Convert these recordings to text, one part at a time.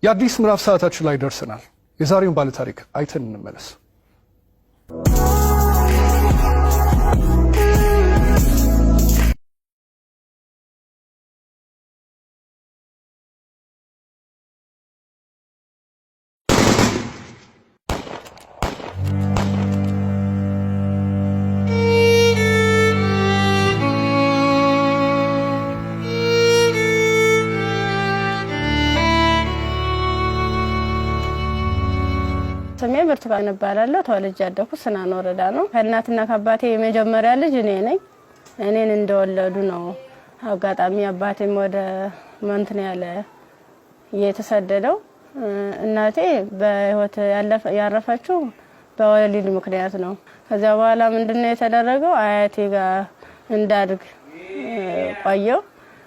የአዲስ ምዕራፍ ሰዓታችን ላይ ደርሰናል። የዛሬውን ባለታሪክ አይተን እንመለስ። ስሜ ብርቱካን እባላለሁ። ተወልጄ ያደኩት ስናን ወረዳ ነው። ከእናትና ከአባቴ የመጀመሪያ ልጅ እኔ ነኝ። እኔን እንደወለዱ ነው። አጋጣሚ አባቴም ወደ መንትን ያለ የተሰደደው። እናቴ በህይወት ያረፈችው በወሊድ ምክንያት ነው። ከዚያ በኋላ ምንድነው የተደረገው? አያቴ ጋር እንዳድግ ቆየው።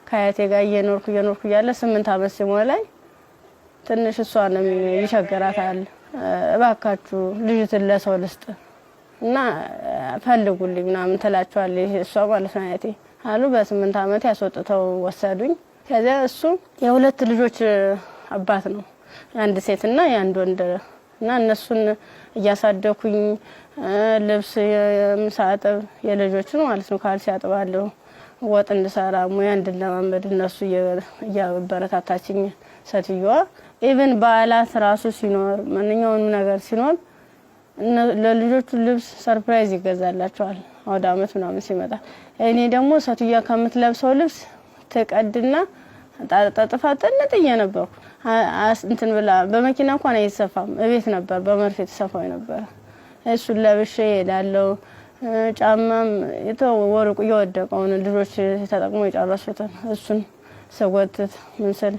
ከአያቴ ጋር እየኖርኩ እየኖርኩ እያለ 8 አመት ሲሞላኝ ትንሽ እሷንም ይቸግራታል። እባካችሁ ልጅትን ለሰው ልስጥ እና ፈልጉልኝ ምናምን ትላቸዋለች እሷ ማለት ነው አያቴ አሉ። በ8 አመት ያስወጥተው ወሰዱኝ። ከዚያ እሱ የሁለት ልጆች አባት ነው፣ የአንድ ሴትና የአንድ ወንድ እና እነሱን እያሳደኩኝ ልብስ የምሳጥብ የልጆችን ማለት ነው ካልሲ አጥባለሁ፣ ወጥ እንድሰራ ሙያ እንድለማመድ እነሱ እያበረታታችኝ ሴትዮዋ even በዓላት ራሱ ሲኖር ማንኛውንም ነገር ሲኖር ለልጆቹ ልብስ surprise ይገዛላቸዋል። አውደ አመት ምናምን ሲመጣ እኔ ደግሞ ሴትዮዋ ከምትለብሰው ልብስ ትቀድና ጠጥፋ ጥንጥዬ ነበርኩ። እንትን ብላ በመኪና እንኳን አይሰፋም፣ እቤት ነበር በመርፌ የተሰፋው ነበረ። እሱን ለብሼ እሄዳለሁ። ጫማም የተወርቁ እየወደቀውን ልጆች ተጠቅሞ የጨረሱትን እሱን ስጎትት ምን ስል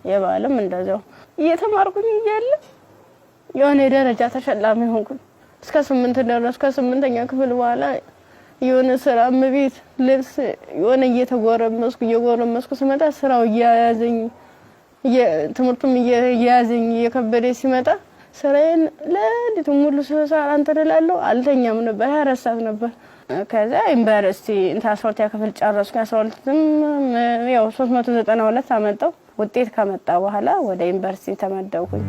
የበዓልም እንደዚያው እየተማርኩኝ እያለ የሆነ የደረጃ ተሸላሚ ሆንኩኝ። እስከ 8 ደረስኩ። ከስምንተኛ ክፍል በኋላ የሆነ ስራ እመቤት ልብስ የሆነ እየተጎረመስኩ እየጎረመስኩ ስመጣ ስራው እያያዘኝ ትምህርቱም እየያዘኝ እየከበደ ሲመጣ ስራዬን ለሊቱ ሙሉ ስሰራ እንትን እላለሁ። አልተኛም ነበር፣ 24 ሰዓት ነበር። ከዛ ዩኒቨርሲቲ እንትን 12ኛ ክፍል ጨረስኩ። 12ም ያው 392 አመጣው። ውጤት ከመጣ በኋላ ወደ ዩኒቨርሲቲ ተመደብኩኝ።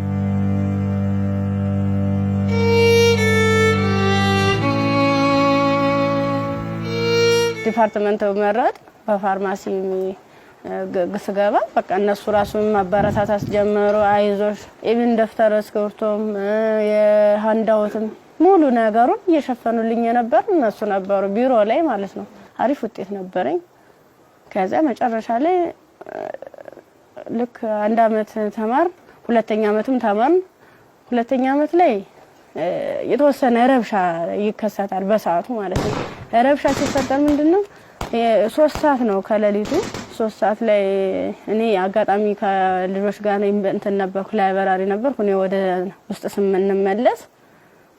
department መረጥ በፋርማሲ ስገባ በቃ እነሱ ራሱ ማበረታታት ጀመሩ። አይዞሽ even ደብተር እስክሪብቶም የ handout ም ሙሉ ነገሩን እየሸፈኑልኝ የነበር እነሱ ነበሩ፣ ቢሮ ላይ ማለት ነው። አሪፍ ውጤት ነበረኝ። ከዚያ መጨረሻ ላይ ልክ አንድ አመት ተማር፣ ሁለተኛ አመትም ተማርን። ሁለተኛ አመት ላይ የተወሰነ ረብሻ ይከሰታል፣ በሰዓቱ ማለት ነው። ረብሻ ሲፈጠር ምንድነው 3 ሰዓት ነው ከሌሊቱ 3 ሰዓት ላይ እኔ አጋጣሚ ከልጆች ጋር እንትን ነበርኩ፣ library ነበርኩ። እኔ ወደ ውስጥ ስንመለስ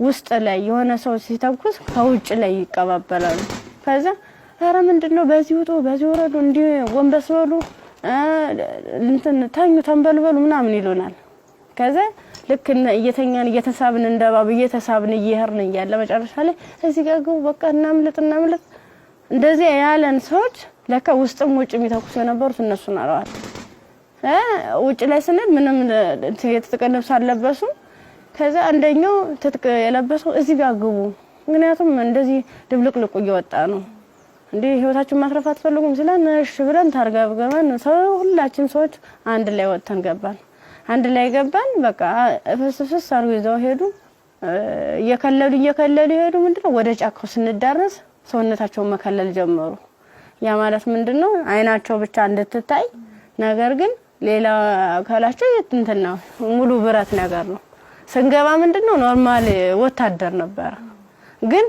ውስጥ ላይ የሆነ ሰው ሲተኩስ ከውጭ ላይ ይቀባበላሉ። ከዛ ኧረ ምንድን ነው በዚህ ውጡ፣ በዚህ ወረዱ፣ እንዲህ ጎንበስ በሉ፣ እንትን ተኙ፣ ተንበልበሉ ምናምን ይሉናል። ከዛ ልክ እየተኛን እየተሳብን እንደባብ እየተሳብን እየሄድን እያለ መጨረሻ ላይ እዚህ ጋር ግቡ፣ በቃ እናምልጥ፣ እናምልጥ እንደዚህ ያለን ሰዎች ለካ ውስጥም ውጭ የሚተኩሱ የነበሩት እነሱ ናረዋል። ውጭ ላይ ስንል ምንም የትጥቅ ልብስ አልለበሱም። ከዛ አንደኛው ትጥቅ የለበሰው እዚህ ጋር ግቡ፣ ምክንያቱም እንደዚህ ድብልቅልቁ እየወጣ ነው እንዴ ህይወታችሁን ማትረፍ አትፈልጉም ሲለን እሺ ብለን ታርገብገበን ሰው ሁላችን ሰዎች አንድ ላይ ወጥተን ገባን። አንድ ላይ ገባን። በቃ ፍስ ፍስ አድርገው ይዘው ሄዱ። እየከለሉ እየከለሉ ሄዱ። ምንድነው ወደ ጫካው ስንዳረስ ሰውነታቸውን መከለል ጀመሩ። ያ ማለት ምንድነው አይናቸው ብቻ እንድትታይ፣ ነገር ግን ሌላ አካላቸው እንትን ነው ሙሉ ብረት ነገር ነው። ስንገባ ምንድነው normal ወታደር ነበረ። ግን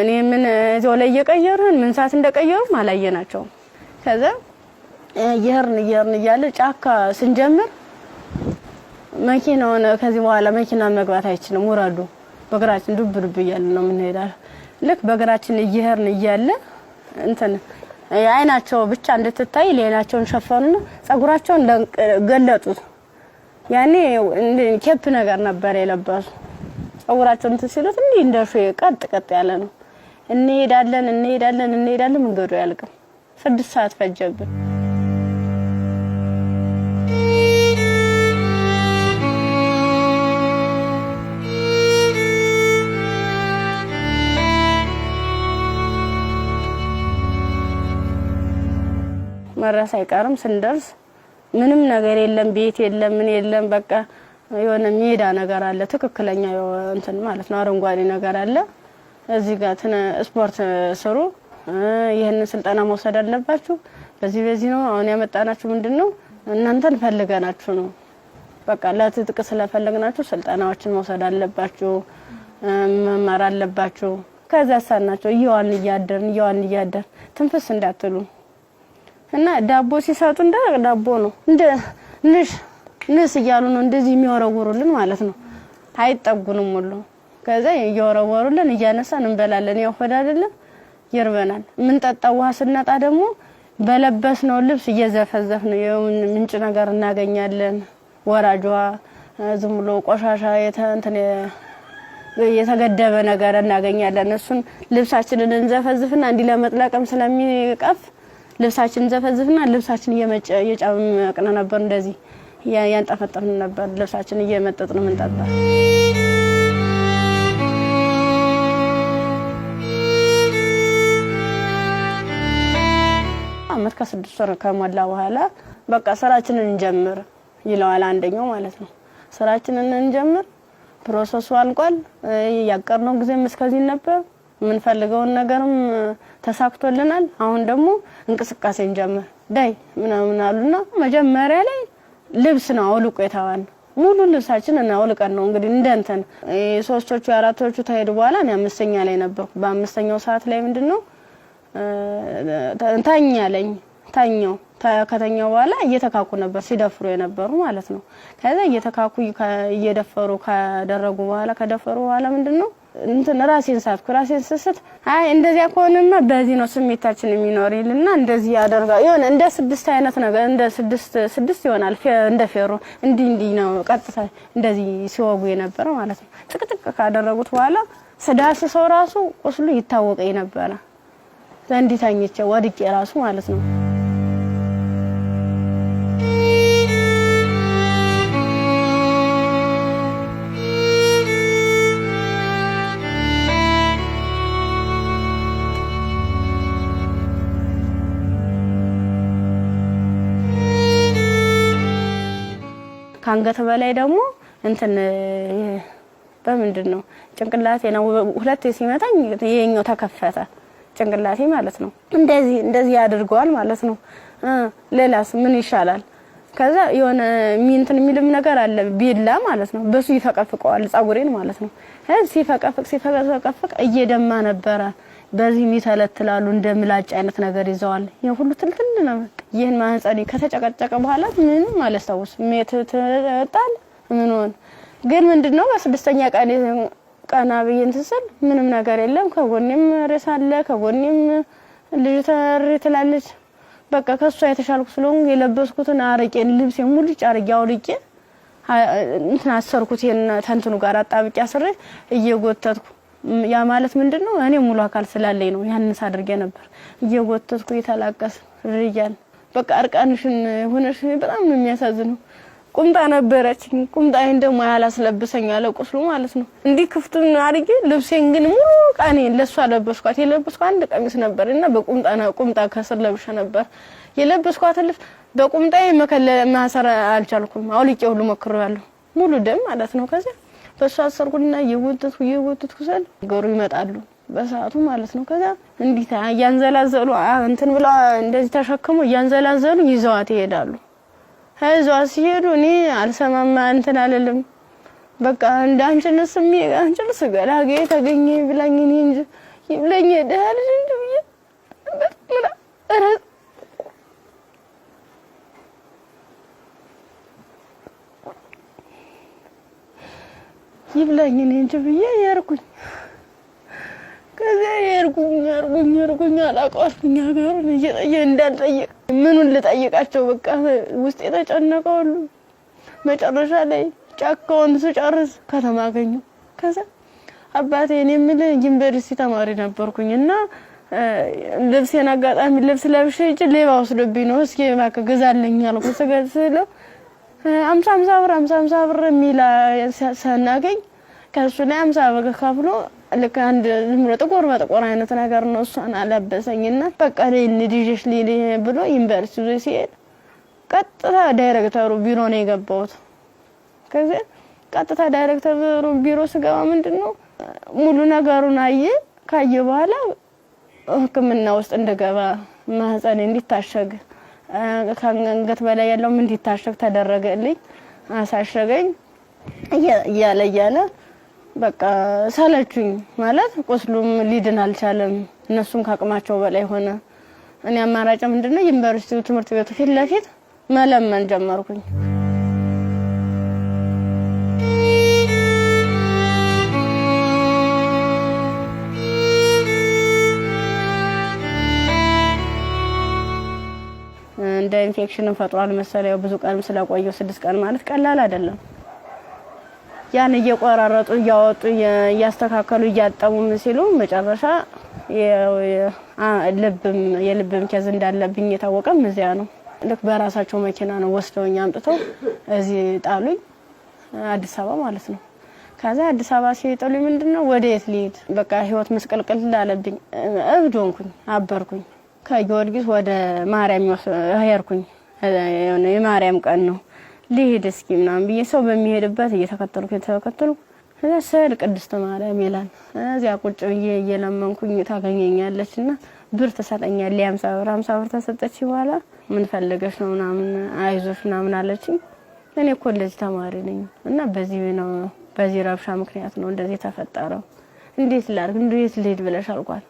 እኔ ምን እዚያው ላይ እየቀየሩን ምን ሰዓት እንደቀየሩም አላየናቸውም። ከዛ እየሄድን እየሄድን እያለ ጫካ ስንጀምር መኪናውን ከዚህ በኋላ መኪና መግባት አይችልም፣ ውረዱ፣ በእግራችን ዱብ ዱብ እያለ ነው የምንሄዳል። ልክ በእግራችን እየሄድን እያለ እንትን አይናቸው ብቻ እንድትታይ ሌላቸውን ሸፈኑና ጸጉራቸውን ገለጡት። ያኔ cap ነገር ነበር የለበሱ። ጸጉራቸውን እንትን ሲሉት እንዲህ እንደ ቀጥ ቀጥ ያለ ነው። እንሄዳለን እንሄዳለን እንሄዳለን፣ መንገዱ አያልቅም። 6 ሰዓት ፈጀብን። መድረስ አይቀርም። ስንደርስ ምንም ነገር የለም፣ ቤት የለም፣ ምን የለም። በቃ የሆነ ሜዳ ነገር አለ፣ ትክክለኛ እንትን ማለት ነው፣ አረንጓዴ ነገር አለ። እዚህ ጋር ስፖርት ስሩ፣ ይህንን ስልጠና መውሰድ አለባችሁ። በዚህ በዚህ ነው አሁን ያመጣናችሁ። ምንድን ነው እናንተን ፈልገናችሁ ነው። በቃ ለትጥቅ ስለፈለግናችሁ ስልጠናዎችን መውሰድ አለባችሁ፣ መማር አለባችሁ። ከዛ ሳናቸው እየዋልን እያደርን እየዋልን እያደርን ትንፍስ እንዳትሉ እና ዳቦ ሲሰጡ እንደ ዳቦ ነው እንደ ንሽ ንስ እያሉ ነው እንደዚህ የሚወረውሩልን ማለት ነው። አይጠጉንም ሁሉ ከዛ እየወረወሩልን እያነሳን እንበላለን። ያው ሆድ አይደለም ይርበናል። የምንጠጣው ውሃ ስናጣ ደግሞ በለበስነው ልብስ እየዘፈዘፍ ነው ምንጭ ነገር እናገኛለን። ወራጇ ዝም ብሎ ቆሻሻ እንትን የተገደበ ነገር እናገኛለን። እሱን ልብሳችንን እንዘፈዝፍና እንዲህ ለመጥለቅም ስለሚቀፍ ልብሳችን እንዘፈዝፍና ልብሳችን እየጨመቅን ነበር፣ እንደዚህ ያንጠፈጠፍን ነበር። ልብሳችን እየመጠጥን ምንጠጣ። አመት ከ6 ወር ከሞላ በኋላ በቃ ስራችንን እንጀምር ይለዋል አንደኛው ማለት ነው። ስራችንን እንጀምር፣ process ኡ አልቋል። ያቀርነው ጊዜም እስከዚህ ነበር። የምንፈልገውን ነገርም ተሳክቶልናል። አሁን ደግሞ እንቅስቃሴ እንጀምር ዳይ ምናምን አሉና መጀመሪያ ላይ ልብስ ነው አውልቆ የተባልነው። ሙሉ ልብሳችን እና አውልቀን ነው እንግዲህ እንደ እንትን ሶስቶቹ አራቶቹ ተሄዱ በኋላ እኔ አምስተኛ ላይ ነበርኩ። በአምስተኛው ሰዓት ላይ ምንድነው ተኛ አለኝ። ተኛው። ከተኛው በኋላ እየተካኩ ነበር ሲደፍሩ የነበሩ ማለት ነው። ከዛ እየተካኩ እየደፈሩ ካደረጉ በኋላ ከደፈሩ በኋላ ምንድነው እንትን ራሴን ሳትኩ። ራሴን ስስት አይ እንደዚያ ከሆነማ በዚህ ነው ስሜታችን የሚኖር ይልና እንደዚህ ያደርጋል። የሆነ እንደ ስድስት አይነት ነገር እንደ ስድስት ስድስት ይሆናል እንደ ፌሮ እንዲህ እንዲህ ነው ቀጥታ እንደዚህ ሲወጉ የነበረ ማለት ነው። ጥቅጥቅ ካደረጉት በኋላ ስዳስሰው ራሱ ቁስሉ ይታወቀኝ ነበረ። እንዲህ ተኝቼ ወድቄ ራሱ ማለት ነው። ከአንገት በላይ ደግሞ እንትን በምንድን ነው ጭንቅላቴ ነው ሁለቴ ሲመታኝ ይሄኛው ተከፈተ ጭንቅላቴ ማለት ነው። እንደዚህ እንደዚህ ያድርገዋል ማለት ነው። ሌላስ ምን ይሻላል? ከዛ የሆነ እንትን የሚልም ነገር አለ ቢላ ማለት ነው። በሱ ይፈቀፍቀዋል ጸጉሬን ማለት ነው። ሲፈቀፍቅ ሲፈቀፍቅ እየደማ ነበረ። በዚህ የሚተለትላሉ እንደ ምላጭ አይነት ነገር ይዘዋል። ይሄ ሁሉ ትልትል ነው። ይህን ማህፀኔ ከተጨቀጨቀ በኋላ ምንም አላስታውስም። ጣል ምን ሆነ ግን ምንድነው በስድስተኛ ቀን ቀና ብዬ እንትን ስል ምንም ነገር የለም። ከጎኔም ሬሳ አለ፣ ከጎኔም ልጅ ተሪ ትላለች። በቃ ከሷ የተሻልኩ ስለሆንኩ የለበስኩትን አረቄን ልብሴን ሙልጭ አርጌ አውልቄ እንትን አሰርኩት። ይሄን ተንትኑ ጋር አጣብቄ አስሬ እየጎተትኩ ያ ማለት ምንድነው እኔ ሙሉ አካል ስላለኝ ነው ያንን ሳድርጌ ነበር። እየጎተትኩ እየተላቀስ ርያል በቃ እርቃንሽን ሆነሽ በጣም ነው የሚያሳዝነው። ቁምጣ ነበረችኝ። ቁምጣዬን ደግሞ ያላስለብሰኝ አለ ቁስሉ ማለት ነው። እንዲህ ክፍቱን አድርጌ ልብሴን ግን ሙሉ ቃኔን ለሷ ለበስኳት። የለበስኳት አንድ ቀሚስ ነበር እና በቁምጣ ቁምጣ ከስር ለብሼ ነበር የለበስኳትን ልብስ በቁምጣዬ መከለ ማሰር አልቻልኩም። አውልቄ ሁሉ ሞክሬያለሁ። ሙሉ ደም ማለት ነው። ከዚያ በሷ አሰርኩና እየጎተትኩ እየጎተትኩ ስል ገሩ ይመጣሉ በሰዓቱ ማለት ነው። ከዛ እንዲህ እያንዘላዘሉ እንትን ብለው እንደዚህ ተሸክሞ እያንዘላዘሉ ይዘዋት ይሄዳሉ። ይዘዋት ሲሄዱ እኔ አልሰማማ እንትን አልልም። በቃ እንደ አንቺንስ አንቺንስ ገላጌ ተገኘ ብላኝ እኔ እንጂ ይብለኝ ደህና ልጅ እንጂ ብዬ በጣም ይብላኝ እኔ እንጂ ብዬ የርኩኝ። ከዚያ የርኩኝ የርኩኝ የርኩኝ አላውቀዋልኩኝ ሀገሩን እየጠየ እንዳልጠይቅ ምኑን ልጠይቃቸው በቃ ውስጥ የተጨነቀ ሁሉ መጨረሻ ላይ ጫካውን ስጨርስ ከተማ አገኘሁ። ከዛ አባቴ እኔ የምልህ ዩኒቨርሲቲ ተማሪ ነበርኩኝ እና ልብሴን አጋጣሚ ልብስ ለብሼ ሂጅ ሌባ ወስዶብኝ ነው፣ እስኪ እባክህ ግዛልኝ አልኩት። ስለው 50 50 ብር 50 50 ብር የሚል ስናገኝ ከእሱ ላይ 50 ብር ከፍሎ ልክ አንድ ዝም ብሎ ጥቁር በጥቁር አይነት ነገር ነው። እሷን አለበሰኝና በቃ ልጅሽ ልሂድ ብሎ ዩኒቨርሲቲ ይዞ ሲሄድ ቀጥታ ዳይሬክተሩ ቢሮ ነው የገባሁት። ከዚያ ቀጥታ ዳይሬክተሩ ቢሮ ስገባ ምንድነው ሙሉ ነገሩን አየ። ካየ በኋላ ሕክምና ውስጥ እንደገባ ማህፀኔ እንዲታሸግ ከአንገት በላይ ያለውም እንዲታሸግ ተደረገልኝ። አሳሸገኝ። እያለ እያለ በቃ ሰለቹኝ። ማለት ቁስሉም ሊድን አልቻለም። እነሱም ከአቅማቸው በላይ ሆነ። እኔ አማራጭ ምንድነው ዩኒቨርሲቲው ትምህርት ቤቱ ፊት ለፊት መለመን ጀመርኩኝ። እንደ ኢንፌክሽን ፈጥሯል መሰለኝ። ብዙ ቀንም ስለቆየው 6 ቀን ማለት ቀላል አይደለም። ያን እየቆራረጡ እያወጡ እያስተካከሉ እያጠቡ ምን ሲሉ መጨረሻ ልብም የልብም case እንዳለብኝ የታወቀም እዚያ ነው። ልክ በራሳቸው መኪና ነው ወስደውኝ አምጥተው እዚህ ጣሉኝ፣ አዲስ አበባ ማለት ነው። ከዛ አዲስ አበባ ሲጥሉኝ ምንድነው ወደ የት ልሂድ? በቃ ህይወት ምስቅልቅል አለብኝ። እብድ ሆንኩኝ፣ አበርኩኝ። ከጊዮርጊስ ወደ ማርያም ሄድኩኝ። የማርያም ቀን ነው ልሂድ እስኪ ምናምን ብዬ ሰው በሚሄድበት እየተከተልኩ እየተከተልኩ እዛ ስዕል ቅድስት ማርያም ይላል። እዚያ ቁጭ ብዬ እየለመንኩኝ ታገኘኛለች እና ብር ትሰጠኛለች። 50 ብር 50 ብር ተሰጠች። በኋላ ምን ፈልገሽ ነው ምናምን አይዞሽ ምናምን አለችኝ። እኔ እኮ እንደዚህ ተማሪ ነኝ እና በዚህ ነው በዚህ ረብሻ ምክንያት ነው እንደዚህ የተፈጠረው። እንዴት ላድርግ እንዴት ልሂድ ብለሽ አልኳት።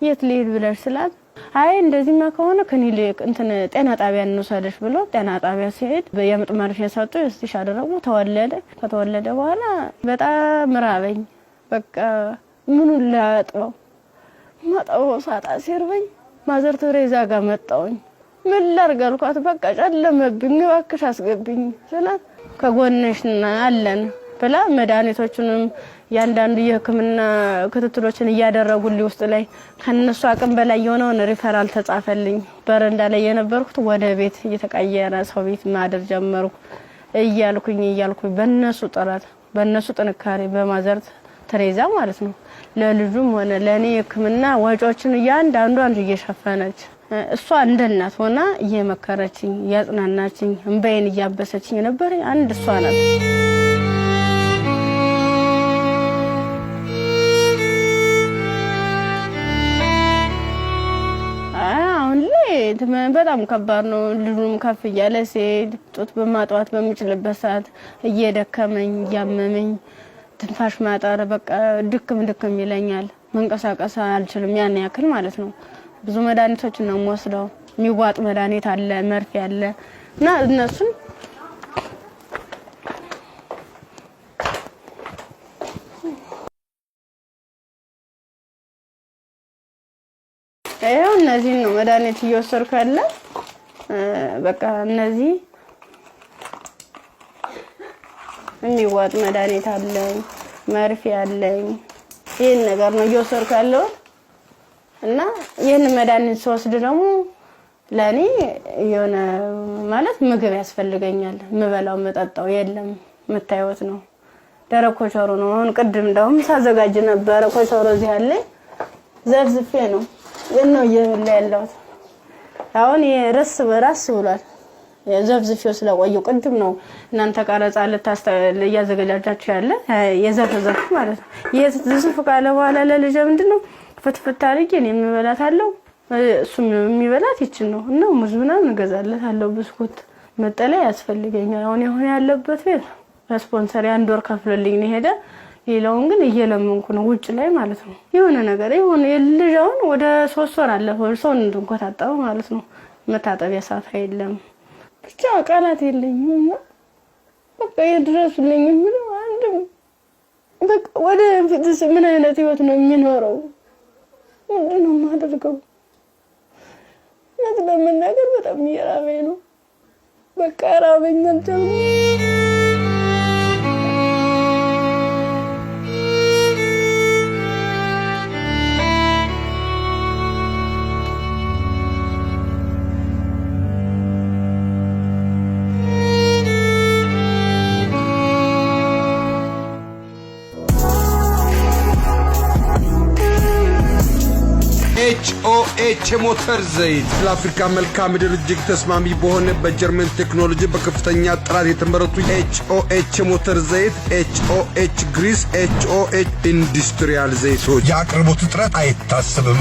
የት ልሂድ ብለሽ ስላት አይ እንደዚህማ ከሆነ ክሊኒክ እንትን ጤና ጣቢያ እንውሰድሽ ብሎ ጤና ጣቢያ ሲሄድ የምጥ መርፌ ሰጡ። stitch አደረጉ። ተወለደ። ከተወለደ በኋላ በጣም ራበኝ። በቃ ምኑን ላጥበው ማጠበው ሳጣ ሲርበኝ ማዘር ቴሬዛ ጋር መጣውኝ። ምን ላድርግ አልኳት። በቃ ጨለመብኝ፣ እባክሽ አስገብኝ ስላት ከጎንሽ አለን ብላ መድኃኒቶቹንም ያንዳንዱ የሕክምና ክትትሎችን እያደረጉልኝ ውስጥ ላይ ከነሱ አቅም በላይ የሆነውን ሪፈራል ተጻፈልኝ። በረንዳ ላይ የነበርኩት ወደ ቤት እየተቀየረ ሰው ቤት ማደር ጀመርኩ። እያልኩኝ እያልኩኝ በነሱ ጥረት በነሱ ጥንካሬ በማዘር ቴሬዛ ማለት ነው ለልጁም ሆነ ለእኔ የሕክምና ወጪዎችን እያንዳንዷን እየሸፈነች እሷ እንደ እናት ሆና እየመከረችኝ እያጽናናችኝ እንባዬን እያበሰችኝ የነበረ አንድ እሷ ናት። አሁን ላይ በጣም ከባድ ነው። ልጁም ከፍ እያለ ሲሄድ ጡት በማጥዋት በምችልበት ሰዓት እየደከመኝ እያመመኝ ትንፋሽ ማጠር በቃ ድክም ድክም ይለኛል። መንቀሳቀስ አልችልም ያን ያክል ማለት ነው። ብዙ መድኃኒቶችን ነው የምወስደው። የሚዋጥ መድኃኒት አለ፣ መርፌ አለ እና እነሱን ይኸው እነዚህን ነው መድኃኒት እየወሰድኩ ያለ። በቃ እነዚህ የሚዋጥ መድኃኒት አለኝ፣ መርፌ አለኝ። ይህን ነገር ነው እየወሰድኩ ያለሁት እና ይህን መድኃኒት ስወስድ ደግሞ ለእኔ የሆነ ማለት ምግብ ያስፈልገኛል። የምበላው የምጠጣው የለም። የምታዩት ነው፣ ደረቅ ኮቸሮ ነው። አሁን ቅድም እንደውም ሳዘጋጅ ነበረ ኮቸሮ እዚህ አለኝ፣ ዘፍዝፌ ነው ነው እየበላ ያለሁት። አሁን ርስ በራስ ብሏል። ዘፍዝፌው ስለቆየው ቅድም ነው እናንተ ቀረጻ እያዘገጃጃችሁ ያለ የዘፍዘፍ ማለት ነው። የዝፍዝፍ ካለ በኋላ ለልጄ ምንድን ነው ፍትፍት አድርጌ እኔ የምበላታለሁ፣ እሱም የሚበላት ይችን ነው እና ሙዝ ምናምን እገዛለታለሁ፣ ብስኩት፣ መጠለያ ያስፈልገኛል። አሁን የሆነ ያለበት ቤት ስፖንሰር የአንድ ወር ከፍሎልኝ ነው የሄደ። ሌላውን ግን እየለመንኩ ነው ውጭ ላይ ማለት ነው። የሆነ ነገር የሆነ የልጅ አሁን ወደ 3 ወር አለፈው ሰው እንድንኮታጠበ ማለት ነው። መታጠቢያ ሳፋ የለም። ብቻ ቃላት የለኝም እና በቃ የድረሱልኝ የምለው አንድም በቃ ወደ ፊትስ ምን አይነት ህይወት ነው የሚኖረው? ምንድን ነው የማደርገው? እውነት ለመናገር በጣም እየራበኝ ነው። በቃ ራበኝ አልቻልኩም። ኤች የሞተር ዘይት ለአፍሪካ መልክዓ ምድር እጅግ ተስማሚ በሆነ በጀርመን ቴክኖሎጂ በከፍተኛ ጥራት የተመረቱ ኤች ኦ ኤች የሞተር ዘይት፣ ኤች ኦ ኤች grease፣ ኤች ኦ ኤች industrial ዘይቶች። የአቅርቦት እጥረት አይታሰብም።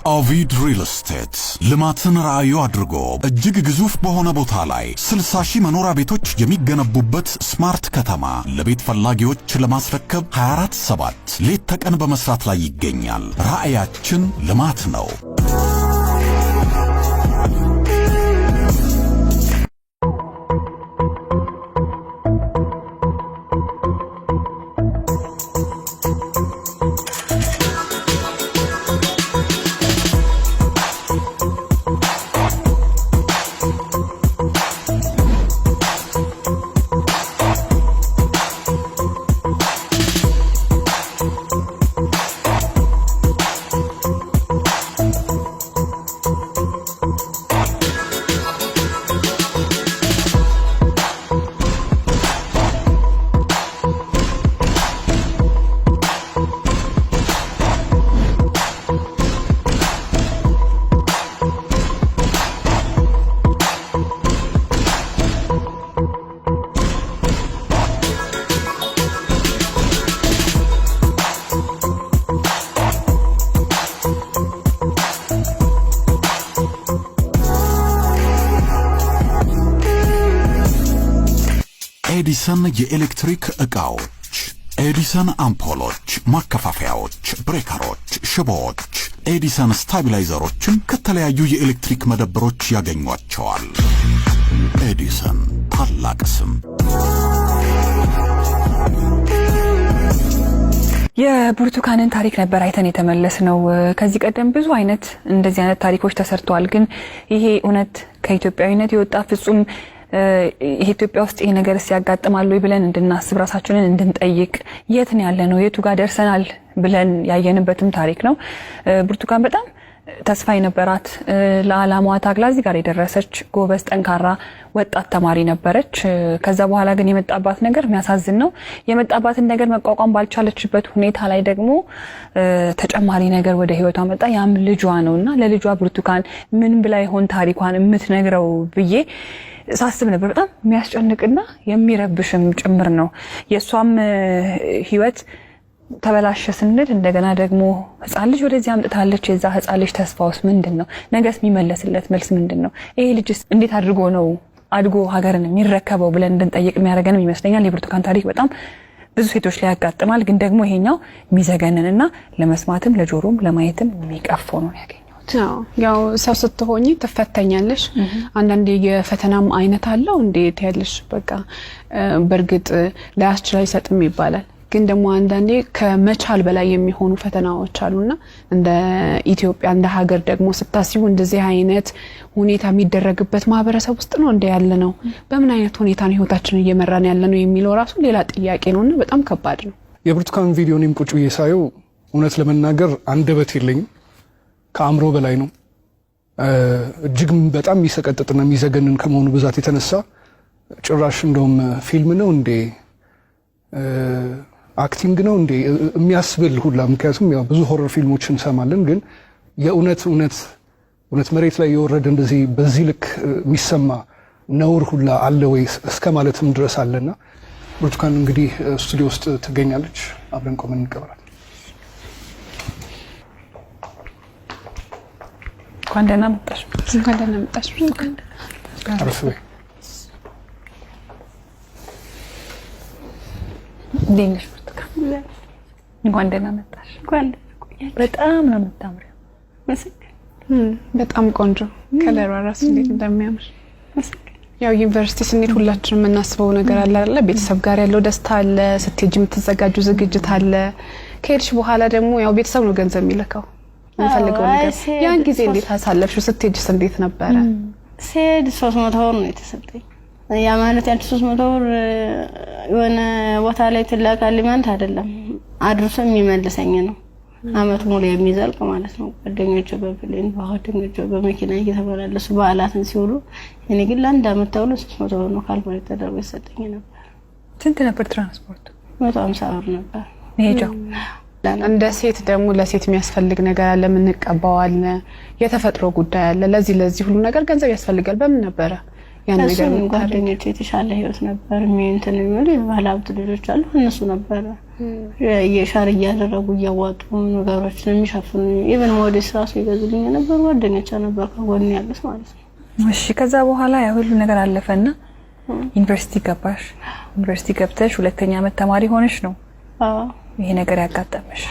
ኦቪድ ሪል ስቴት ልማትን ራዕዩ አድርጎ እጅግ ግዙፍ በሆነ ቦታ ላይ 60 ሺህ መኖሪያ ቤቶች የሚገነቡበት smart ከተማ ለቤት ፈላጊዎች ለማስረከብ 24/7 ሌት ተቀን በመስራት ላይ ይገኛል። ራዕያችን ልማት ነው። ኤዲሰን የኤሌክትሪክ ዕቃዎች፣ ኤዲሰን አምፖሎች፣ ማከፋፈያዎች፣ breaker ኦች፣ ሽቦዎች፣ ኤዲሰን stabilizer ኦችን ከተለያዩ የኤሌክትሪክ መደብሮች ያገኟቸዋል። ኤዲሰን፣ ታላቅ ስም። የብርቱካንን ታሪክ ነበር አይተን የተመለስነው። ከዚህ ቀደም ብዙ አይነት እንደዚህ አይነት ታሪኮች ተሰርተዋል። ግን ይሄ እውነት ከኢትዮጵያዊነት የወጣ፣ ፍጹም ኢትዮጵያ ውስጥ ይሄ ነገር ያጋጥማል ወይ ብለን እንድናስብ፣ ራሳችንን እንድንጠይቅ፣ የት ነው ያለነው፣ የቱ ጋር ደርሰናል ብለን ያየንበትም ታሪክ ነው። ብርቱካን በጣም ተስፋ የነበራት፣ ለዓላማዋ ታግላ እዚህ ጋር የደረሰች ጎበዝ፣ ጠንካራ ወጣት ተማሪ ነበረች። ከዛ በኋላ ግን የመጣባት ነገር የሚያሳዝን ነው። የመጣባትን ነገር መቋቋም ባልቻለችበት ሁኔታ ላይ ደግሞ ተጨማሪ ነገር ወደ ሕይወቷ መጣ። ያም ልጇ ነው። እና ለልጇ ብርቱካን ምን ብላ ይሆን ታሪኳን የምትነግረው ብዬ ሳስብ ነበር። በጣም የሚያስጨንቅና የሚረብሽም ጭምር ነው። የእሷም ሕይወት ተበላሸ ስንል እንደገና ደግሞ ህፃን ልጅ ወደዚህ አምጥታለች። የዛ ህፃን ልጅ ተስፋውስ ምንድን ነው? ነገስ የሚመለስለት መልስ ምንድን ነው? ይሄ ልጅስ እንዴት አድርጎ ነው አድጎ ሀገርን የሚረከበው ብለን እንድንጠይቅ የሚያደርገንም ይመስለኛል። የብርቱካን ታሪክ በጣም ብዙ ሴቶች ላይ ያጋጥማል። ግን ደግሞ ይሄኛው የሚዘገንንና ለመስማትም ለጆሮም ለማየትም የሚቀፈው ነው ያገኘሁት። ያው ሰው ስትሆኚ ትፈተኛለሽ። አንዳንዴ የፈተናም አይነት አለው። እንዴት ያለሽ በቃ በእርግጥ ላያስችል አይሰጥም ይባላል። ግን ደግሞ አንዳንዴ ከመቻል በላይ የሚሆኑ ፈተናዎች አሉና እንደ ኢትዮጵያ እንደ ሀገር ደግሞ ስታስቡ እንደዚህ አይነት ሁኔታ የሚደረግበት ማህበረሰብ ውስጥ ነው እንደ ያለ ነው። በምን አይነት ሁኔታ ነው ህይወታችንን እየመራን ያለ ነው የሚለው ራሱ ሌላ ጥያቄ ነውና በጣም ከባድ ነው። የብርቱካን ቪዲዮ እኔም ቁጭ ብዬ ሳየው እውነት ለመናገር አንደበት የለኝም። ከአእምሮ በላይ ነው። እጅግ በጣም የሚሰቀጥጥና የሚዘገንን ከመሆኑ ብዛት የተነሳ ጭራሽ እንደውም ፊልም ነው እንዴ፣ acting ነው እንዴ የሚያስብል ሁላ። ምክንያቱም ያው ብዙ horror ፊልሞች እንሰማለን፣ ግን የእውነት እውነት እውነት መሬት ላይ የወረደ እንደዚህ በዚህ ልክ የሚሰማ ነውር ሁላ አለ ወይ እስከ ማለትም ድረስ አለና ብርቱካን እንግዲህ ስቱዲዮ ውስጥ ትገኛለች። አብረን ቆመን እንቀበላለን። እንኳን ደህና መጣሽ። እንኳን ደህና መጣሽ። አረፍ በይ። እንዴት ነሽ ብርቱካን? እንኳን ደህና መጣሽ። በጣም ነው የምታምሪው። በጣም ቆንጆ፣ color ዋ ራሱ እንዴት እንደሚያምር። ያው ዩኒቨርሲቲ ስንሄድ ሁላችንም የምናስበው ነገር አለ አይደለ? ቤተሰብ ጋር ያለው ደስታ አለ፣ ስትሄጂ የምትዘጋጁ ዝግጅት አለ። ከሄድሽ በኋላ ደግሞ ያው ቤተሰብ ነው ገንዘብ የሚልከው የምፈልገው ነገር። ያን ጊዜ እንዴት አሳለፍሽው? ስትሄጂስ እንዴት ነበረ? ስሄድ 300 ብር ነው የተሰጠኝ። ያ ማለት ያንቺ 300 ብር የሆነ ቦታ ላይ ትላካለች ማለት አይደለም፣ አድርሶ የሚመልሰኝ ነው። አመት ሙሉ የሚዘልቅ ማለት ነው። ጓደኞቼ በ plane፣ ጓደኞቼ በመኪና እየተመላለሱ በዓላትን ሲውሉ፣ እኔ ግን ለአንድ አመት ተብሎ 300 ብር ነው calculate ተደርጎ የተሰጠኝ ነበር። ስንት ነበር ትራንስፖርቱ? 150 ብር ነበር። መሄጃው? እንደ ሴት ደግሞ ለሴት የሚያስፈልግ ነገር አለ፣ የምንቀባው አለ፣ የተፈጥሮ ጉዳይ አለ። ለዚህ ለዚህ ሁሉ ነገር ገንዘብ ያስፈልጋል። በምን ነበረ ያን ነገር እሱም ጓደኞቼ የተሻለ ህይወት ነበር እንትን የሚሉ የባለ ሀብት ልጆች አሉ። እነሱ ነበረ የ share እያደረጉ እያዋጡ ነገሮችን የሚሸፍኑ፣ even ሞዴስ ራሱ ይገዙልኝ የነበሩ ጓደኞቼ ነበር ከጎን ያሉት ማለት ነው። እሺ፣ ከዛ በኋላ ያ ሁሉ ነገር አለፈና ዩኒቨርሲቲ ገባሽ። ዩኒቨርሲቲ ገብተሽ ሁለተኛ ዓመት ተማሪ ሆነሽ ነው ይሄ ነገር ያጋጠመሽ።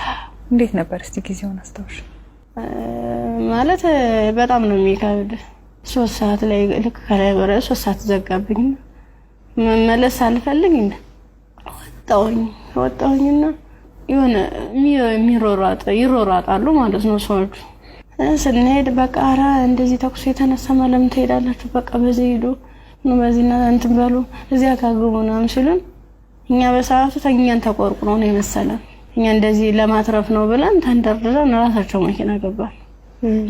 እንዴት ነበር እስቲ ጊዜውን አስታውሽ? ማለት በጣም ነው የሚከብድ። 3 ሰዓት ላይ ልክ ከላይ በረ 3 ሰዓት ዘጋብኝ። መመለስ አልፈልግ ወጣሁኝ። ወጣሁኝና የሆነ የሚሮሯጥ ይሮሯጣሉ ማለት ነው ሰዎቹ። ስንሄድ በቃ ኧረ እንደዚህ ተኩስ የተነሳ ለምን ትሄዳላችሁ? በቃ በዚህ ሂዱ፣ በዚህ እንትን በሉ፣ እዚያ ካግቡ ምናምን ሲሉን እኛ በሰዓቱ ተኛን ተቆርቁሮ ነው የመሰለን። እኛ እንደዚህ ለማትረፍ ነው ብለን ተንደርድረን ራሳቸው መኪና ገባን።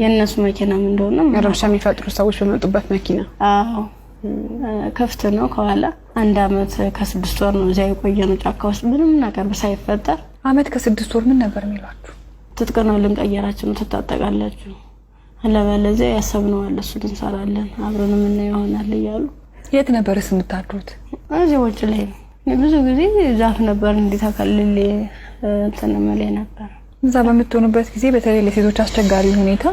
የእነሱ መኪናም እንደሆነ ረብሻ የሚፈጥሩ ሰዎች በመጡበት መኪና። አዎ፣ ክፍት ነው ከኋላ። አንድ አመት ከ6 ወር ነው እዚያ የቆየነው ጫካ ውስጥ ምንም ነገር ሳይፈጠር። አመት ከ6 ወር ምን ነበር የሚሏችሁ? ትጥቅ ነው ልንቀየራችሁ ነው፣ ትታጠቃላችሁ፣ አለበለዚያ ያሰብነው አለ እሱን እንሰራለን አብረን የምናየው ይሆናል እያሉ። የት ነበርስ የምታድሩት? እዚህ ውጭ ላይ ነው። ብዙ ጊዜ ዛፍ ነበር እንዲህ ተከልሌ እንትን እምልህ ነበር። እዛ በምትሆኑበት ጊዜ በተለይ ለሴቶች አስቸጋሪ ሁኔታ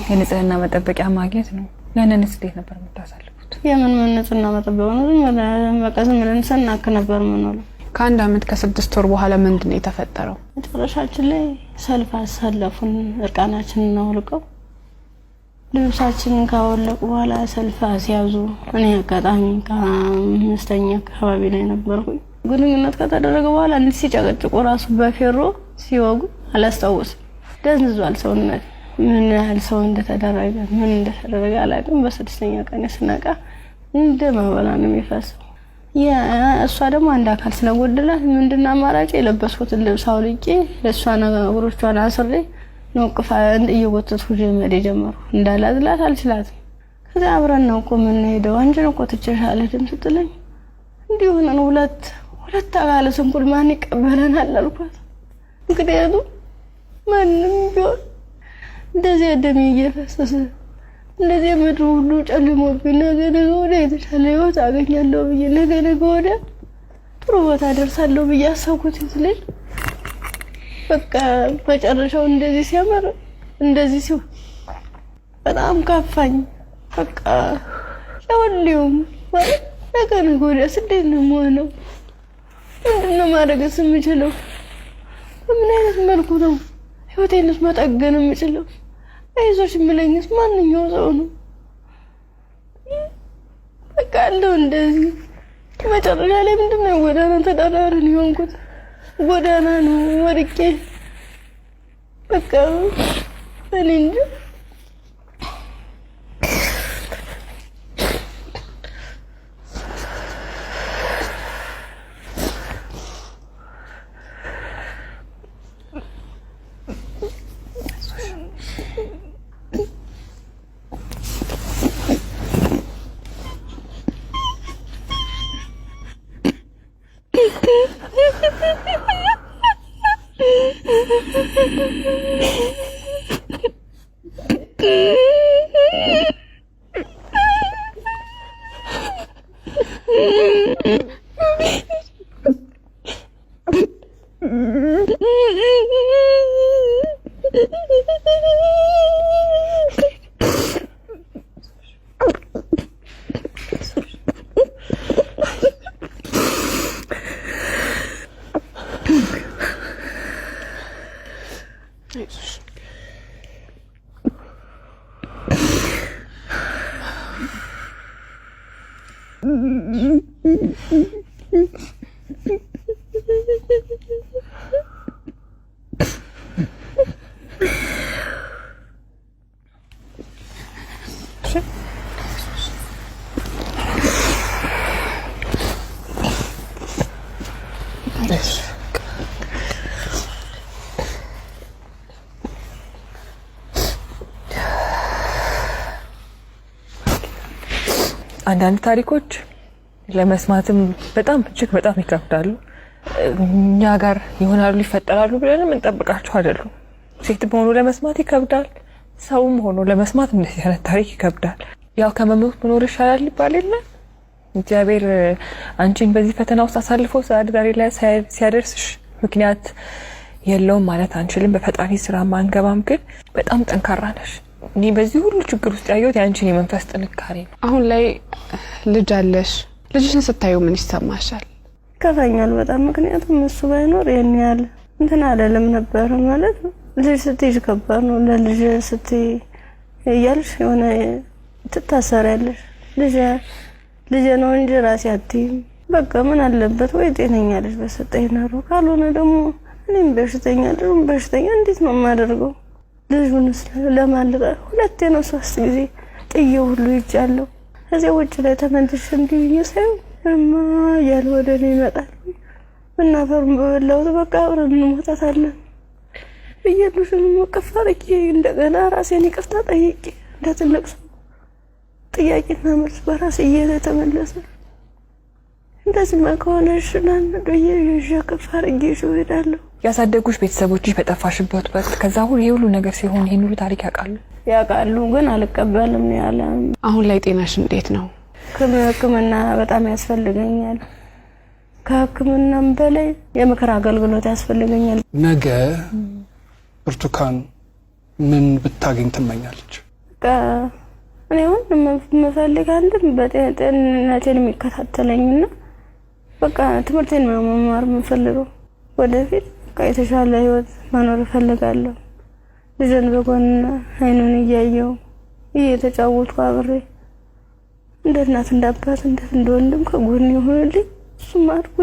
የንጽህና መጠበቂያ ማግኘት ነው። ያንንስ እንዴት ነበር የምታሳልፉት? የምን ምን ንጽህና መጠበቅ ነው? ዝም ብለን በቃ ዝም ብለን ስናክ ነበር የምንውለው። ከአንድ አመት ከ6 ወር በኋላ ምንድን ነው የተፈጠረው? መጨረሻችን ላይ ሰልፍ አሰለፉን። እርቃናችንን አውልቀው ልብሳችንን ካወለቁ በኋላ ሰልፍ አስያዙ። እኔ አጋጣሚ ከአምስተኛ አካባቢ ላይ ነበርኩኝ። ግንኙነት ከተደረገ በኋላ እንዲህ ሲጨቀጭቁ ራሱ በፌሮ ሲወጉ አላስታውስም። ደንዝዟል ሰውነት። ምን ያህል ሰው እንደተደረገ ምን እንደተደረገ አላውቅም። በስድስተኛ ቀን ስነቃ እንደ መበላ ነው የሚፈሰው። እሷ ደግሞ አንድ አካል ስለጎደላት ምንድን አማራጭ የለበስኩትን ልብስ አውልቄ ለእሷ እግሮቿን አስሬ ነው ቅፋ እየጎተትኩ መሄድ የጀመርኩ። እንዳላዝላት አልችላትም። ከዚያ አብረን ነው እኮ የምንሄደው፣ አንቺን እኮ ትቼሽ አልሄድም ስትለኝ እንዲህ ሆነን ሁለት ሁለት አካለ ስንኩል ማን ይቀበለናል አልኳት። ምክንያቱም ማንም ቢሆን እንደዚያ ደሜ እየፈሰሰ እንደዚያ ምድሩ ሁሉ ጨልሞብኝ ነገ ነገ ወዲያ የተሻለ ህይወት አገኛለሁ ብዬ፣ ነገ ነገ ወዲያ ጥሩ ቦታ ደርሳለሁ ብዬ አሰብኩት ልጅ በቃ መጨረሻው እንደዚህ ሲያምር እንደዚህ ሲሆን በጣም ካፋኝ። በቃ ለሁሉም ማለት ነገ ነገ ወዲያስ እንዴት ነው የምሆነው? ምንድን ነው ማድረግስ የምችለው? በምን አይነት መልኩ ነው ህይወቴንስ መጠገን የምችለው? አይዞሽ የሚለኝስ ማንኛው ሰው ነው? በቃ አለው እንደዚህ መጨረሻ ላይ ምንድን ነው ጎዳና ተዳዳሪ ነው የሆንኩት። ጎዳና ነው ወድቄ በቃ እኔ እንጃ። አንዳንድ ታሪኮች ለመስማትም በጣም እጅግ በጣም ይከብዳሉ። እኛ ጋር ይሆናሉ ይፈጠራሉ ብለንም እንጠብቃቸው አይደሉም። ሴት ሆኖ ለመስማት ይከብዳል። ሰውም ሆኖ ለመስማት እንደዚህ አይነት ታሪክ ይከብዳል። ያው ከመሞት መኖር ይሻላል ይባል የለ። እግዚአብሔር አንቺን በዚህ ፈተና ውስጥ አሳልፎ ዛሬ ላይ ሲያደርስሽ ምክንያት የለውም ማለት አንችልም። በፈጣሪ ስራ ማንገባም፣ ግን በጣም ጠንካራ ነሽ። እኔ በዚህ ሁሉ ችግር ውስጥ ያየሁት የአንቺን የመንፈስ ጥንካሬ ነው። አሁን ላይ ልጅ አለሽ። ልጅሽን ስታዩ ምን ይሰማሻል? ይከፋኛል በጣም። ምክንያቱም እሱ ባይኖር ይሄን ያህል እንትን አይደለም ነበረ። ማለት ልጅ ስትይዥ ከባድ ነው። ለልጅ ስትይ እያልሽ የሆነ ትታሰሪያለሽ። ልጅ ልጅ ነው እንጂ ራሴ አትይም። በቃ ምን አለበት ወይ ጤነኛ ልጅ በሰጠኝ ኖሮ፣ ካልሆነ ደግሞ እኔም በሽተኛ ልጁም በሽተኛ እንዴት ነው የማደርገው? ልጁንስ ለማን ልቀ ሁለቴ ነው ሶስት ጊዜ ጥዬው ሁሉ ይጃለሁ። ከዚያ ውጭ ላይ ተመልሼ እንዲህ ብዬ ሳየው እማ እያለ ወደ እኔ ይመጣል። እናፈሩን በበላሁት በቃ አብረን እንሞታታለን ብዬ ልጁን እቅፍ አድርጌ እንደገና ራሴን ይቅርታ ጠይቄ እንደ ትልቅ ሰው ጥያቄና መልስ በራሴ እየተመለሰ እንደዚህማ ከሆነ እሺ ብዬ ይዤ እቅፍ አድርጌ ይዤው እሄዳለሁ። ያሳደጉሽ ቤተሰቦችሽ በጠፋሽበት ወቅት ከዛ ሁሉ ይሄ ሁሉ ነገር ሲሆን ይሄን ሁሉ ታሪክ ያውቃሉ? ያውቃሉ፣ ግን አልቀበልም ነው ያለ። አሁን ላይ ጤናሽ እንዴት ነው? ሕክምና በጣም ያስፈልገኛል። ከሕክምናም በላይ የምክር አገልግሎት ያስፈልገኛል። ነገ ብርቱካን ምን ብታገኝ ትመኛለች? በቃ እኔ አሁን የምፈልግ አንድም በጤንነቴን የሚከታተለኝና በቃ ትምህርቴን ነው መማር የምፈልገው። ወደፊት በቃ የተሻለ ህይወት መኖር እፈልጋለሁ። ልጄን በጎን አይኑን እያየው እየተጫወትኩ አብሬ እንደ እናት እንደ አባት እንደ ወንድም ከጎን የሆነልኝ እሱም አድጎ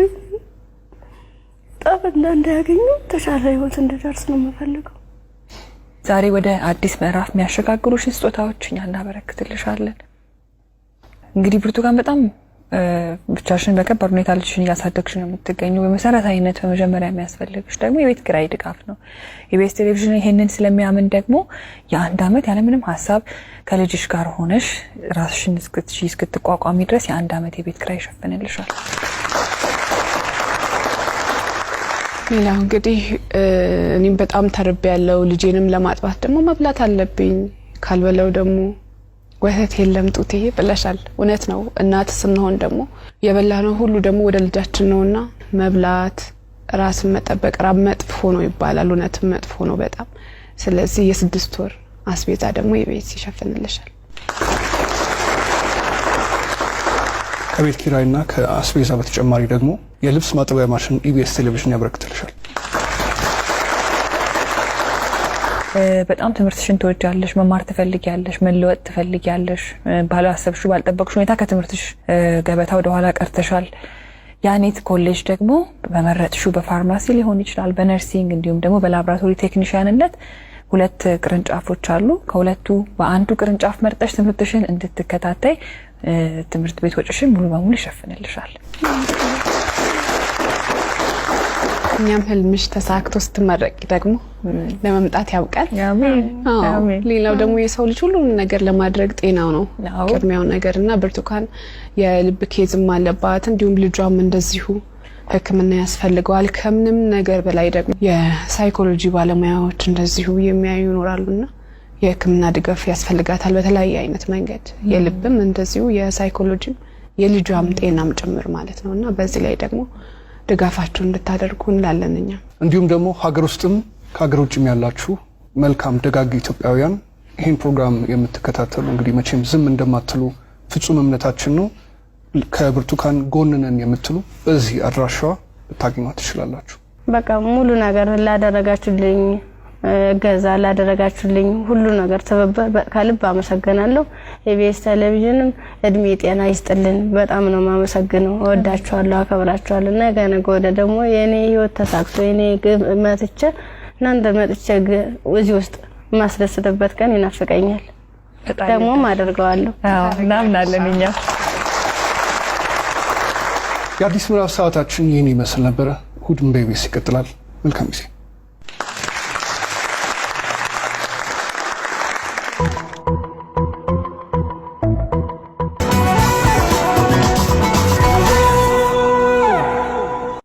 ጣፍ እንዳያገኙ የተሻለ ህይወት እንድደርስ ነው የምፈልገው። ዛሬ ወደ አዲስ ምዕራፍ የሚያሸጋግሩሽን ስጦታዎች እኛ እናበረክትልሻለን። እንግዲህ ብርቱካን በጣም ብቻሽን በከባድ ሁኔታ ልጅሽን እያሳደግሽ ነው የምትገኙ። በመሰረታዊነት በመጀመሪያ የሚያስፈልግሽ ደግሞ የቤት ኪራይ ድጋፍ ነው። የኢቢኤስ ቴሌቪዥን ይሄንን ስለሚያምን ደግሞ የአንድ ዓመት ያለምንም ሀሳብ ከልጅሽ ጋር ሆነሽ ራስሽን እስክትቋቋሚ ድረስ የአንድ ዓመት የቤት ኪራይ ይሸፍንልሻል። ሌላው እንግዲህ እኔም በጣም ተርቤ ያለው ልጄንም ለማጥባት ደግሞ መብላት አለብኝ። ካልበለው ደግሞ ወተት የለም ጡቴ ብለሻል። እውነት ነው። እናት ስንሆን ደግሞ የበላነው ሁሉ ደግሞ ወደ ልጃችን ነውና መብላት፣ ራስን መጠበቅ ራብ መጥፎ ነው ይባላል። እውነትም መጥፎ ነው በጣም። ስለዚህ የ6 ወር አስቤዛ ደግሞ የቤት ይሸፍንልሻል። ከቤት ኪራይና ከአስቤዛ በተጨማሪ ደግሞ የልብስ ማጠቢያ ማሽን ኢቢኤስ ቴሌቪዥን ያበረክትልሻል። በጣም ትምህርትሽን ትወጃለሽ፣ መማር ትፈልጊያለሽ፣ መለወጥ ትፈልጊያለሽ። ባላሰብሽው ባልጠበቅሽው ሁኔታ ከትምህርትሽ ገበታ ወደ ኋላ ቀርተሻል። ያኔት ኮሌጅ ደግሞ በመረጥሽው በፋርማሲ ሊሆን ይችላል፣ በ nursing እንዲሁም ደግሞ በላብራቶሪ ቴክኒሽያንነት 2 ቅርንጫፎች አሉ። ከሁለቱ በአንዱ ቅርንጫፍ መርጠሽ ትምህርትሽን እንድትከታተይ ትምህርት ቤት ወጪሽን ሙሉ በሙሉ ይሸፍንልሻል። እኛም ህልምሽ ተሳክቶ ስትመረቂ ደግሞ ለመምጣት ያብቃል። አሜን። አሜን። ሌላው ደግሞ የሰው ልጅ ሁሉን ነገር ለማድረግ ጤናው ነው ቅድሚያው ነገርና ብርቱካን የልብ case ም አለባት፣ እንዲሁም ልጇም እንደዚሁ ሕክምና ያስፈልገዋል። ከምንም ነገር በላይ ደግሞ የሳይኮሎጂ ባለሙያዎች እንደዚሁ የሚያዩ ይኖራሉና የሕክምና ድጋፍ ያስፈልጋታል በተለያየ አይነት መንገድ። የልብም እንደዚሁ የሳይኮሎጂም የልጇም ጤናም ጭምር ማለት ነውና በዚህ ላይ ደግሞ ድጋፋችሁን እንድታደርጉ እንላለን እኛ። እንዲሁም ደግሞ ሀገር ውስጥም ከሀገር ውጭም ያላችሁ መልካም ደጋግ ኢትዮጵያውያን ይሄን ፕሮግራም የምትከታተሉ እንግዲህ መቼም ዝም እንደማትሉ ፍጹም እምነታችን ነው። ከብርቱካን ጎን ነን የምትሉ በዚህ አድራሻዋ ልታገኟት ትችላላችሁ። በቃ ሙሉ ነገር ላደረጋችሁልኝ እገዛ ላደረጋችሁልኝ ሁሉ ነገር ትብብር ከልብ አመሰግናለሁ። ኢቢኤስ ቴሌቪዥንም እድሜ ጤና ይስጥልን። በጣም ነው የማመሰግነው። እወዳችኋለሁ፣ አከብራችኋለሁ። ነገ ነገ ወዲያ ደግሞ የኔ ህይወት ተሳክቶ የኔ ግብ መጥቼ እናንተ መጥቼ እዚህ ውስጥ የማስደስትበት ቀን ይናፍቀኛል። ደግሞም አደርገዋለሁ። አዎ፣ እናምናለን እኛ። የአዲስ ምዕራፍ ሰዓታችን ይህን ይመስል ነበር። እሁድን በኢቢኤስ ይቀጥላል። መልካም ጊዜ።